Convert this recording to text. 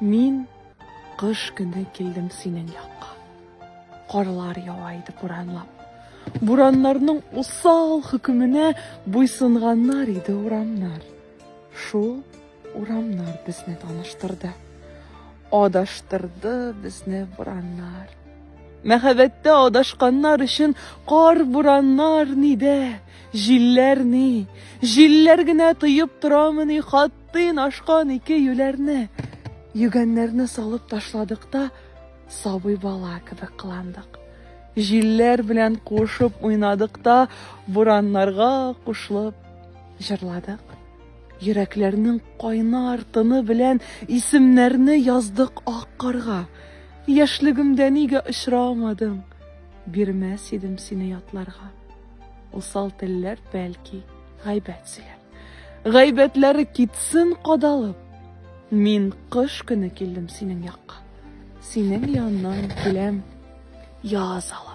Мин кыш көне килдем синең якка. Карлар ява иде буранлап. Бураннарның усал хөкеменә буйсынганнар иде урамнар. Шул урамнар безне таныштырды. Адаштырды безне бураннар. Мәхәббәттә адашканнар өчен кар бураннар нидә, җилләр ни? Җилләр генә тоеп торамыни хаттин ашкан ике юләрне? Йөгәннәрне салып ташладык та, сабый бала кебек кыландык. Җилләр белән кушып уйнадык та, бураннарга кушылып җырладык. Йөрәкләрнең кайнар тыны белән исемнәрне яздык ак карга. Яшьлегемдә нигә очрамадың? Бирмәс идем сине ятларга. Усал телләр бәлки гайбәт сөйләр. Гайбәтләре китсен кадалып. Мин кыш көне килдем синең якка. Синең яннан киләм яз алып.